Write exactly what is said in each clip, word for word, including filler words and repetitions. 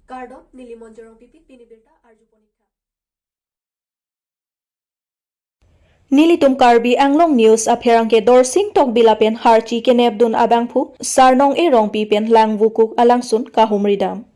Kardom, neli Monjorong Pipi, pini birta arju ponik tha. Nelitum Karbi Anglong News apherangke Dorsing Tokbi lapen Harchi kenepdun abangphu Sarnong Erongpi pen Langvukuk alangsun kahumri dam.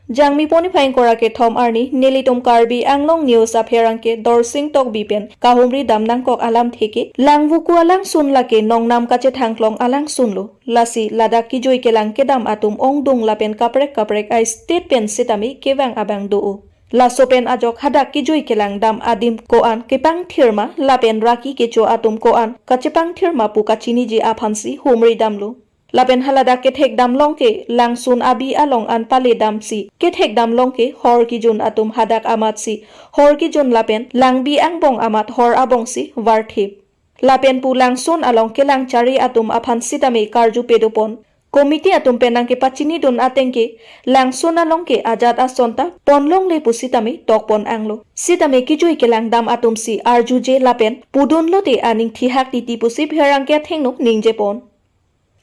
Jangmi poni phai ingkoi ra kethom arni nelitum Karbi Anglong News apherangke Dorsing Tokbi pen kahumri dam nangkok alamthe ke Langvuku alangsun lake nongnam kachethangklong alangsunlo. Lasi ladak kejui kelang kedam atum ongdung lapen kaprek kaprek a-state pen sitame kevang abang do-o. Laso pen ajok hadak kejui kelang dam adim ko-an kepangthir ma lapen raki kecho atum ko-an kachepangthir ma pu kachiniji aphansi humri damlo. Lapen haladak kethek dam long ke langsun abi along an pale damsi kethek dam long ke hor kejun atum hadak amatsi hor kejun lapen langbi angbong amat hor abongsi varthip. Lapen pu langsun along kelang chari atum aphan sitame karju pedopon. Committee atum pen nangkepachinidun ateng ke langsun along ke ajat ason ta ponlongle pu sitame tokpon anglo. Sitame kejui kelang dam atumsi arjuje lapen pudunlote aning thihak titi pusi pherangke athengno ningjepon.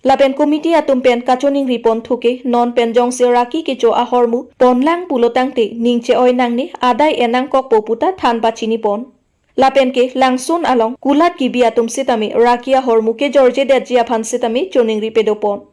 Lapen committee atum pen kachoningripon thuke non pen jongsi raki kecho ahormu ponlang pulo tangte ning che-oi nangne adai enangkokpo puta than pachinipon. Lapen ke langsun along kulat kibi atum sitame raki ahormu kejorjedetji aphan sitame choningri pedopon.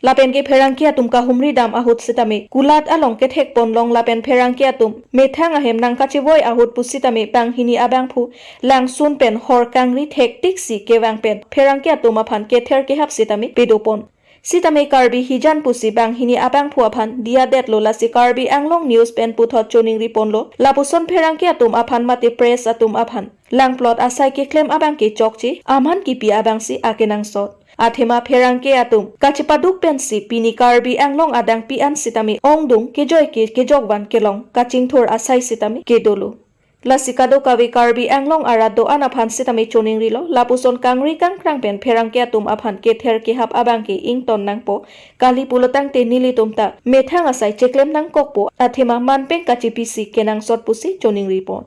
Lapen ke pherangke atum kahumri dam ahut sitame kulat along kethekpon long lapen pherangke atum methang ahem nangkachevoi ahut pusitame banghini abangphu langsun pen hor kangri thektiksi kevang pen pherangke atum aphan kether kehap sitame pedopon. Sitame Karbi hijan pusi banghini abangphu aphan diadetlo lasi Karbi Anglong News pen puthot choningriponlo. Lapuson pherangke atum aphan mate press atum aphan langplot asai keklem abang ke chokche aman kipi abangsi akenangsot. Athema pherangke atum kachepaduk pensi pini Karbi Anglong adang pi-an sitame ongdung kejoi ke kejokvan kelong kachingthur asai sitame kedolo. Lasi kadokave Karbi Anglong arat do-an aphan sitame choningrilo, lapuson kangri kangkrang pen pherangke atum aphan kether kehap abang ke ington nangpo, kali pulo tangte nelitum ta methang asai cheklem nangkokpo, athema manpeng kachepisi kenangsot pusi choningripon.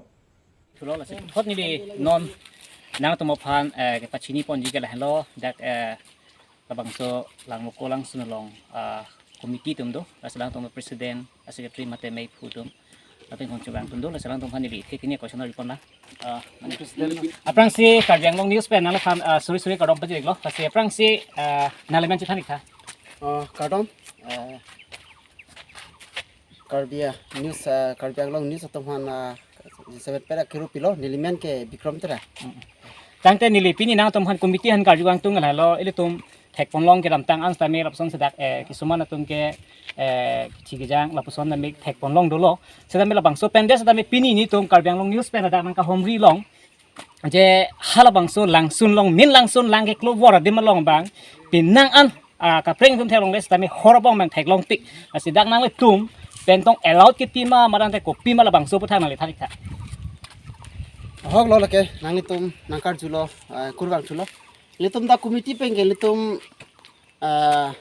Thulo lasi, hot neli non nangtum aphan, eh, kepachiniponji ke lahenlo, dak, eh, labangso Langvuku alangsun along, ah, committee atum do, lasi alangtum president, ah, secretary mate meiphu atum, lapen kongchubang atum do, lasi alangtum aphan neli ithek hini question ripon na. Ah, mane, President. Aphrangsi Karbi Anglong News pen nangliphan, ah, suri suri kardom pajirlo, lasi aphrangsi, ah, nangli men chethan ik tha. Ah, kardom. Ah, Karbi, ah, News, ah, Karbi Anglong News atum aphan, ah, seven pera kiru pilo, neli men ke Bikrom Terang. Tangte neli pini nangtum aphan committee aphan karju kangtung lahelo, ilitum thekponlong kedamtang an sitame lapuson sedak, eh, kisuman atum ke, eh, thikejang lapuson nami thekponlong dolo. Sitame labangso pen de sitame pini nelitum Karbi Anglong News pen ladak nangkahumri long. Je halabangso langsun along, main langsun lang keklo bor adim along abang penang an, ah, kapreng atum theklongle sitame hor abong abang theklongtik. Lasi dak nanglitum pen tong allowed kipi ma, mate kopi ma labangso aputhak nangli than ik tha. Ahoklo lake nanglitum nangkarjulo, ah, kurvangthulo. Nelitum dak committee pen ke nelitum, ah,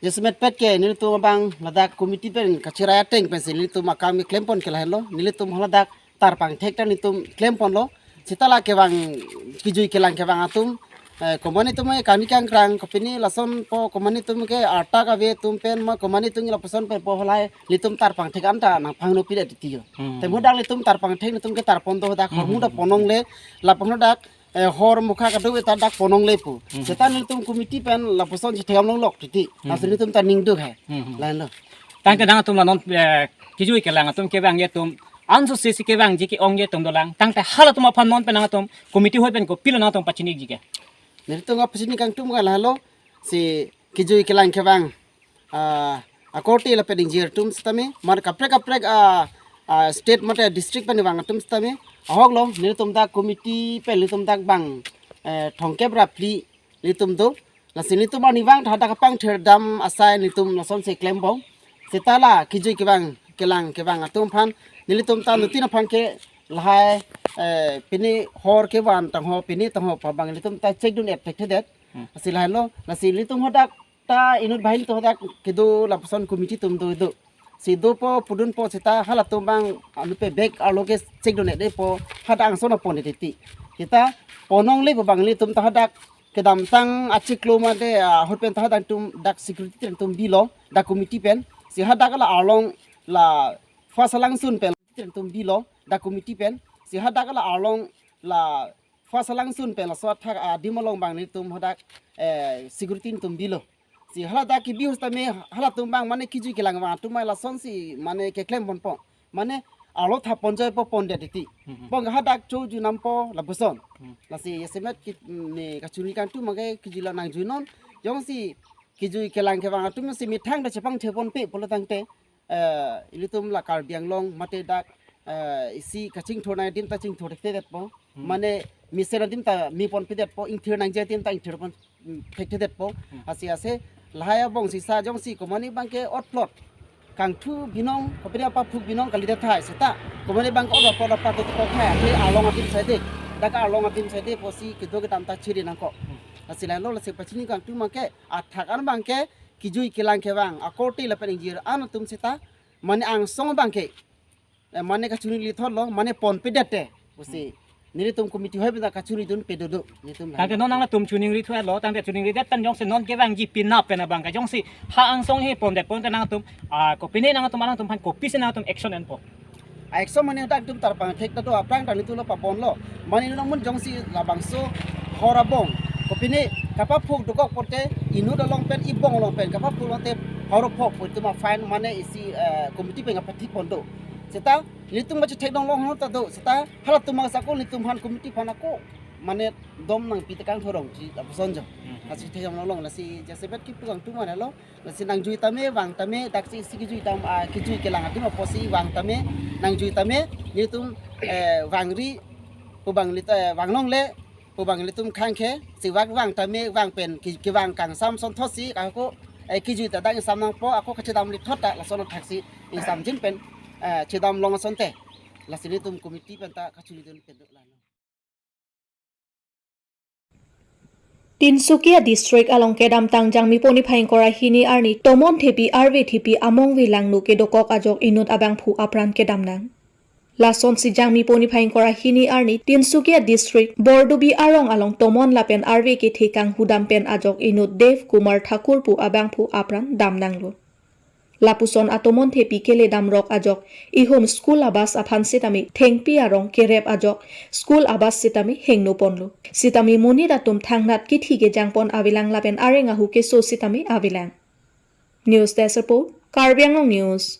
jasemet pet ke nelitum abang ladak committee pen kachirai ateng pensi nelitum akam keklempon ke lahenlo, nelitum haladak tarpangthek ta nelitum klemponlo. Seta la kevang kejui kelang kevang atum, eh, komane atum ke kami kangkrang kopine lasonpo, komane atum ke arta kave atum pen ma komane atum lapuson pen po halai nelitum tarpangthek anta nangpangno pide titi yo. Hmm. Te mo dak nelitum tarpangthek nelitum ke tarpon do dak, hmm, hormu dak ponlongle, lapang dak, eh, hor mukha kadokave ta dak ponlongle pu. Hmm. Seta nelitum committee pen lapuson chethekdam longlok titi. Hmm. Lasi nelitum ta ningduk hai. Hmm. Lahenlo. Tangte nangtum la non, eh, kejui kelang atum kevangji atum, anso sesi kevangji ke-ongji atum dolang. Tangte halatum aphan non pen nangtum committee hoi pen kopilo nangtum pachini ikji ke? Nelitum apachini kangtum ke lahelo, si kejui kelang kevang, ah, akorte lapen ingjir atum sitame, mate kaprek kaprek, ah, ah, state mate district pen vang atum sitame, ahoklo, nelitum dak committee pen nelitum dak bang, eh, thomkep ra phli nelitum do, lasi nelitum arnivang tha dak kapangthir dam asai nelitum lasonsi klembom. Seta la kejui kevang kelang kevang atum aphan nelitum ta nutin aphan ke lahai, eh, pini hor kevan tangho pini tangho pabang nelitum ta chekdun et thekthedet. Hmm. Lasi lahenlo, lasi nelitum hadak ta inut bahai nelitum hadak kedo lapuson committee atum do do. Si dopo pudunpo seta halatum abang anupe bag arlo ke chekdun et depo hadak angson apon titi. Seta ponlongle pu abang nelitum ta hadak kedamtang achiklo mate, ah, ahut pen ta hadak atum dak security atum bilo dak committee pen. Si hadak la arlong la first alangsun pen tum bilo, dak committee pen. Si hadak la arlong la first alangsun pen laso athak adim along abang nelitum hadak, eh, security tum bilo. Si haladak kebi setame halatum abang mane kejui kelang abang atum mai lasonsi mane keklem ponpo. Mane arlo thap ponjoi po pondet titi. Mhm. Bong hadak cho junampo lapuson. Hmm. Lasi jasemet ki, ne kachuri kangtum abangke kejui la nangjuinon. Jongsi kejui kelang kevang atum si methang ta chepangthe ponpe pulo tangte, eh, ilitum la Karbi Anglong mate dak, eh, isi kachingthur nangji adim ta chingthur thekthedetpo. Hmm. Mane mesen adim ta me ponpedetpo, ingthir nangji adim ta ingthir pon, mm, thekthedetpo. Hmm. Lasi ase lahai abong sisa jongsi komane abangke otplot kangthu binong, kopine apaphuk binong kalidet tahai seta. Komane abangke otplot apaphuk thai, ake arlong adim saide. Dak arlong adim saide pusi kedo kedam ta chiri nangkok. Hmm. Lasi lahelo lasi pachini kangtum abangke athak an abangke kejui kelang kevang akorte lapen ingjir an atum seta mane angsong abangke, eh, mane kachuri lithotlo, mane ponpedet te pusi. Hmm. Nelitum committee hoi benda kachuri dunpe dodo nelitum. Tangte non nangtum churi lithotlo, tangte churi lidet pen jongsi non kevangji pinap pen abangke jongsi ha angsong he pondet ponte nangtum, ah, kopine nangtum alangtum aphan kopisi nangtum action enpo? Action mane dak atum tarpang thek ta do, aphrang ta nelitum lo paponlo. Mane nangmun jongsi labangso hor abong kopine kapaphuk dokok pote inut along pen ibong along pen kapaphuk lote hor phok pu itum a-fine mane isi, eh, committee pen kapathik pon do. Seta nelitum baca thek dong long ta do. Seta halatum masa ko nelitum aphan committee aphan ako mane dom nangpi tekang thorong ji lapuson jo. Hmm. Lasi thek dong long lasi jasemet kipu kangtum mane lo. Lasi nangjui tame vang tame daksi isi kejui tam, ah, kejui kelang atum apotsi vang tame nangjui tame nelitum, eh, vangri pu abang lit, eh, vang longle pu abang ilitum khangkhe si vak vang tame vang pen ke, kevang kangsam asonthotsi ako, eh, kejui ta dak ingsam nangpo, ako kachedam lithot ta lason athaksi ingsamjin pen, eh, chedam long asonte. Lasi nelitum committee pen ta kachuri dun pen do lalo. Tinsukia District along kedamtang Jangmi poni phai ingkoi ra hini arni Tomon Thepi Arve Thepi Amongve Langno kedokok ajok inut abangphu apran kedam nang. Lasonsi Jangmi poni phai ingkoi ra hini arni Tinsukia District Bordubi arong along Tomon lapen Arve kethe kanghudam pen ajok inut Dev Kumar Thakur pu abangphu apran dam nanglo. Lapuson aTomon Thepi kele damrok ajok ihum school abus aphan sitame thengpi arong kerep ajok school abus sitame hingno ponlo. Sitame monit atum thangnat kithi kejang pon avelang lapen areng ahu keso sitame avelang. News Desk Report, Karbi Anglong News.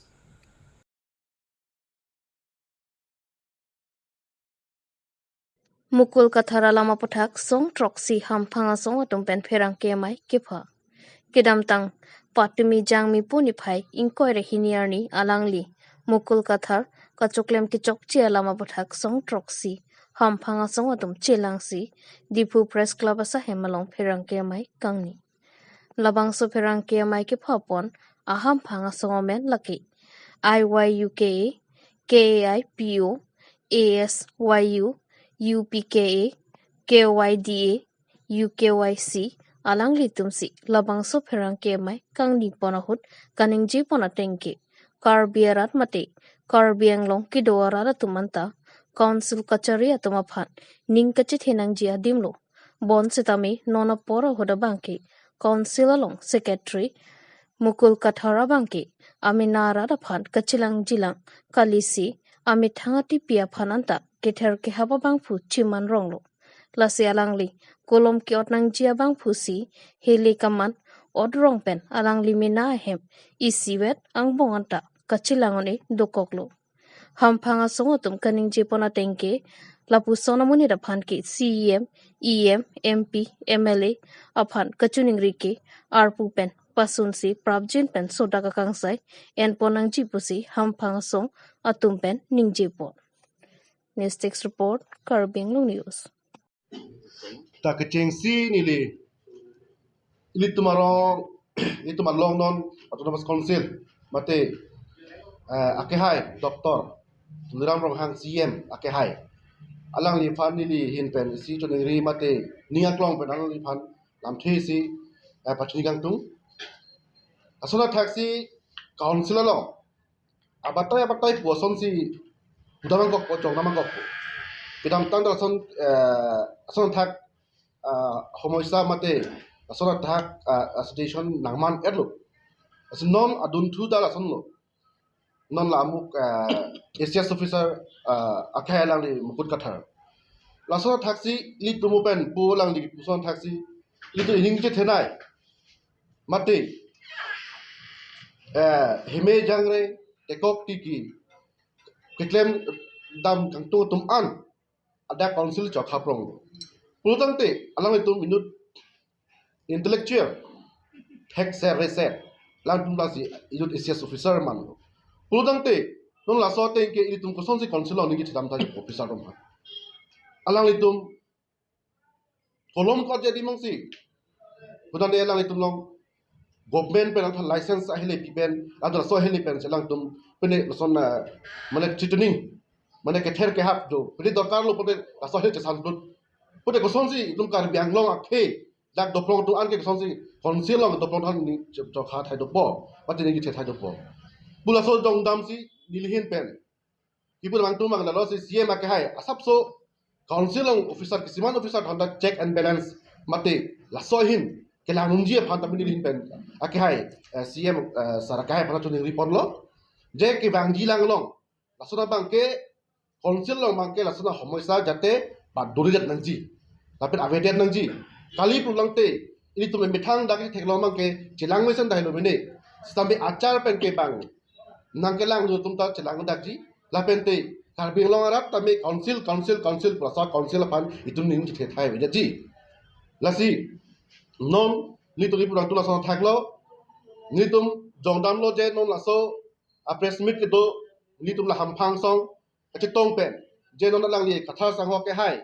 Mukul Kathar alam aputhak song throksi hamphang asong atum pen pherangke amei kepha. Kedamtang patumi Jangmi poni phai ingkoi ra hini arni alangli Mukul Kathar kachoklem kechokche alam aputhak song throksi hamphang asong atum chelangsi Diphu Press Club asahem along pherangke amei kangni. Labangso pherangke amei kepha pon ahamphang asong amen lake I Y U K A, K A I P O, A S Y U, U P K A, K Y D A, U K Y C, alanglitumsi labangso pherangke amei kangni pon ahut kaningje pon ateng ke Karbi arat mate Karbi Anglong kedo arat atum anta Council kachari atum aphan ning kachethe nangji adimlo. Bonsitame non apor ahut abangke Council along Secretary Mukul Kathar abangke amena arat aphan kachelangjilang kalisi amethang atipi aphan anta kether kehap abangphu chiman ronglo. Lasi alangli kolom ke-ot nangji abangphusi hele kaman ot rong pen alangli mena ahem isivet angbong anta kachelang un-e dokoklo. Hamphang asong atum kaningje pon ateng ke lapuson amonit aphan ke C E M, E M, M P, M L A aphan kachiningri ke arpu pen pasunsi prapjin pen sodak akangsai en pon nangji pusi hamphang asong atum pen ningje pon. News Desk Report, Karbi Anglong News. Ta kechengsi neli, ilitum arong, ilitum along non Autonomous Council mate, eh, akehai Doctor Tuliram Ronghang C E M akehai, alangliphan neli ahin pen isi choningri mate ning aklong pen alangliphan lamthe isi, eh, pachini kangtung. Lason athaksi Council along abatai abatai pu asonsi hudam nangkokpo, chong dam nangkokpo. Kedamtang ta lason, eh, lason athak, ah, homoisa mate lason athak, ah, ah, situation nangman-etlo. Lasi non adunthu ta lasonlo. Non la amuk, eh, A C S officer, eh, akhai alangli Mukut Kathar. Laso thaksi ilitum pen pu alangli puson thaksi ilitum ining chethenei. Mate, eh, heme jangre tekok tiki keklem dam kangtung atum an adak council chokha prong. Pulotangte alanglitum inut intellectual, thek ser re ser, alangtum lasi inut A C S officer man. Pulotangte non laso ateng ke ilitum kosonsi council along ningje thedam tha officer atum ha. Alanglitum kolom kot jadi mangsi. Pulotangte alanglitum along government pen atha license ahile pi pen, atha laso ahile pen si alangtum pene lason, ah, mane chituni, mane kether kehap do, pene dorkar lo pene laso ahile chesan plut. Pute kosonsi itum Karbi Anglong akhei dak doplong atum an ke kosonsi council along doplong than ni cho-, chokha thai dopo, mate ningje thai dopo. Pu laso jongdam si nelihin pen kipu abang tum abang lalo si C M akehai asapso council along officer kisiman officer thonta check and balance mate laso ahin kelang nangji aphan ta nelihin pen akehai, eh, C M, eh, sir akehai aphan choningri ponlo. Je kevangji lang along lason abang ke council along abang ke lason ahomoi sa jate paduri det nangji, lapen avedet nangji. Kali pulotangte ilitum methang dak theklong abang ke chelang mesen dahilo mene. Sitame achar pen ke bang nangkelang atum ta chelang dakji. Lapen te Karbi Anglong arat tame council, council, council, prasa council aphan itum ning chethe thai aveji. Lasi non nelitum kipu abang tum lason thaklo, nelitum jongdamlo je non laso a press meet kedo nelitum la hamphang song kachetong pen je non alangli Kathar sangho akehai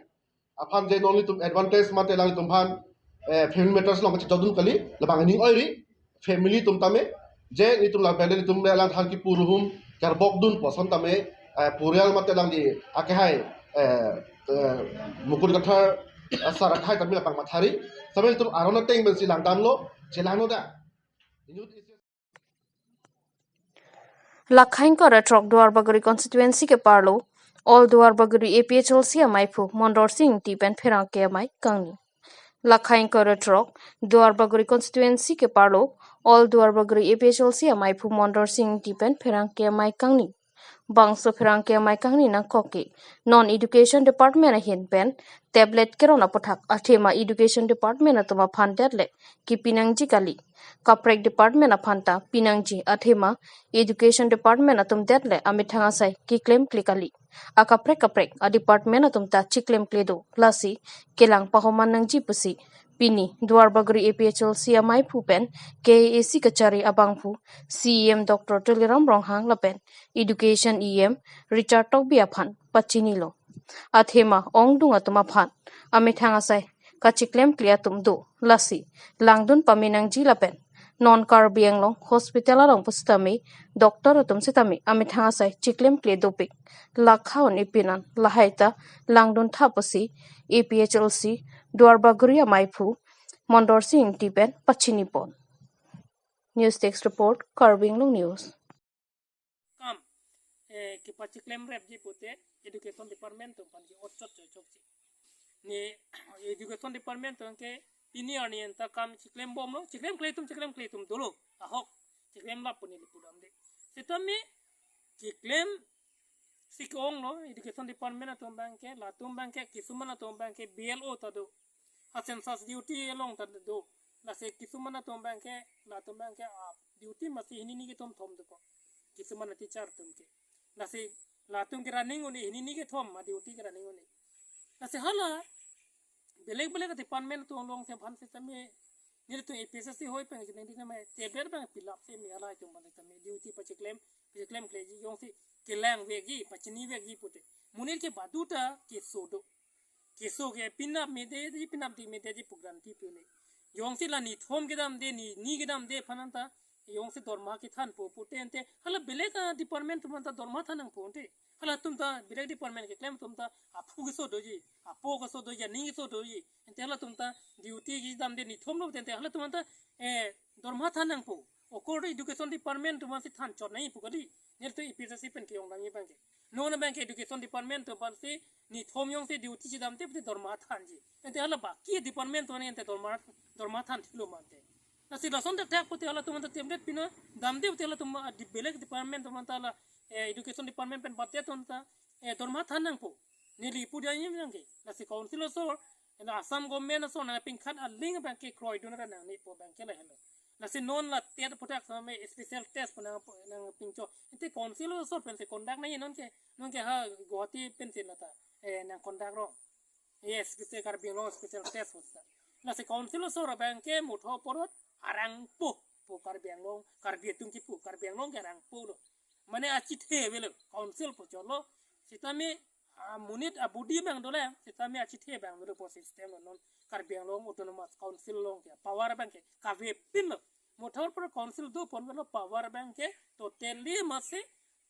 aphan je non nelitum advantage mate alanglitum aphan, eh, family matters along kachejokdun kali, labang ning oiri family atum tame, je nelitum labang nelitum le alang than kipu ruhum karbok dunpo ason tame, eh, purial mate alangli akehai, eh, eh, Mukut Kathar, eh, sir akehai tame labang mathari, tame nelitum aron ateng pensi langdamlo, chelangno da. Lakha ingkoi ra throk Duarbagori constituency keparlo All Duarbagori A P H L C amaiphu Mondor Sing Ingti pen pherangke amei kangni. Lakha ingkoi ra throk Duarbagori constituency keparlo All Duarbagori A P H L C amaiphu Mondor Sing Ingti pen pherangke amei kangni. Bangso pherangke amei kangni nangkok ke non education department ahin pen tablet keron aputhak athema education department atum aphan det le kipi nangji kali. Kaprek department aphan ta pi nangji athema education department atum det le amethang asai keklemkle kali. Akaprek kaprek a department atum ta chiklemkle do, lasi kelang pahoman nangji pusi pini Duarbagori A P H L C amaiphu pen K A A C kachari abangphu C E M Doctor Tuliram Ronghang lapen Education E M Richard Tokbi aphan pachinilo. Athema ongdung atum aphan amethang asai kachiklemkle atum do, lasi langdun pame nangji lapen non Karbi Anglong hospital along pusitame doctor atum sitame amethang asai chiklemkle dopik. Lakha un-e pinan lahai ta langdun tha pusi A P H L C Duarbagori amaiphu Mondor Sing Ingti pen pachinipon. News Desk Report, Karbi Anglong News. Kam, eh, kepachiklemrepji pute education department atum aphan ke ochot chokche. Ne education department atum ke pini arni anta kam chiklembomlo, chiklemkle atum, chiklemkle atum dolo, ahok, chiklem lap pu neli pudamde. Sitame chiklem si ke-onglo education department atum abang ke, latum abang ke, kisuman atum abang ke B L O ta do. A census duty along ta do. Lasi kisuman atum abang ke, latum abang ke, ah, duty masi hini ni kethom thom dopo. Kisuman a teacher atum ke. Lasi latum ke running un-e, hini ni kethom a duty ke running un-e. Lasi hala belek belek department atum along si aphan sitame, nelitum A P H L C hoi pen sitame tablet abang pilap si me hala atum aphan sitame duty pachiklem, pachiklemkleji, jongsi kelang vekji, pachinivekji pute. Monit ke badu ta keso do. Keso ke pinap medeji, pinap di medeji pu guarantee pi un-e. Jongsi la nithom kedamde, ni, ni kedamde aphan anta, jongsi dorma kethanpo pute ante, hala belek a department atum anta dorma than nangpo ante. Halatum ta belek department keklem atum ta aphu keso doji, apo keso doji, aning keso doji. Ante halatum ta duty kedamde nithomlo ante halatum anta, eh, dorma than nangpo. Okor education department atum si than chot nangji pu kali. Nelitum A P H L C pen ke-ong nangji abang ke. Non abang ke education department atum aphan si nithom jongsi duty chedamte pute dorma thanji. Ante hala baki department atum ante dorma, dorma than thilo ma ante. Lasi lason thekthek pute halatum anta temdet pina damde pute halatum, ah, di belek department atum anta la, eh, education department pen budget atum anta, eh, dorma than nangpo. Neli pu dia ini nangke. Lasi council asor, ena Assam government asor nangpingkhat aling abangke kroidun ra nangnepo abangke lahelo. Lasi non la TET aphuthak same special test pu nang, nangpingchok. Ante council asor pensi conduct nangji nonke, nonke ha Guwahati pensi lata, eh, nang conduct rong. Yes, special Karbi Anglong special test hosta. Lasi council asor abangke motha porot arangpo pu Karbi Anglong, Karbi atum kipu, Karbi Anglong ke arangpo lo. Mane achethe avelo, council pu cholo. Sitame, ah, monit abudi abang dole, sitame achethe abang dole pu system lo non Karbi Anglong Autonomous Council along ke power abangke kavepin lo. Motha porot council doponlo, power abangke totally masi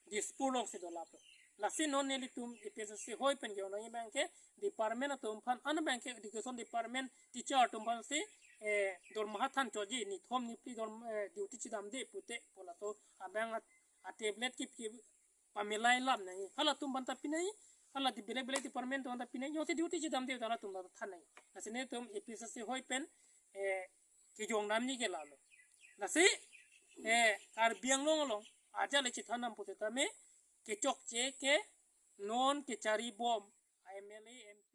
Dispur alongsi dolaplo. Lasi non nelitum APHLC ahoi pen ke-ong nangji abangke department atum aphan, an abangke education department teacher atum aphansi, eh, dorma than chokji, nithom niphli dorm, eh, duty chedamde pute pu laso abang at, a tablet kip kip pamelai lam nangji. Halatum aphanta pinangji, hala di belek belek department atum aphanta pinangji, jongsi duty chedamde halatum aphanta than nangji. Lasi nelitum APHLC ahoi pen, eh, kejong damji ke lalo. Lasi, eh, Karbi Anglong along ajat le chethan nam pute tame kechokche ke non kecharibom MLA, MP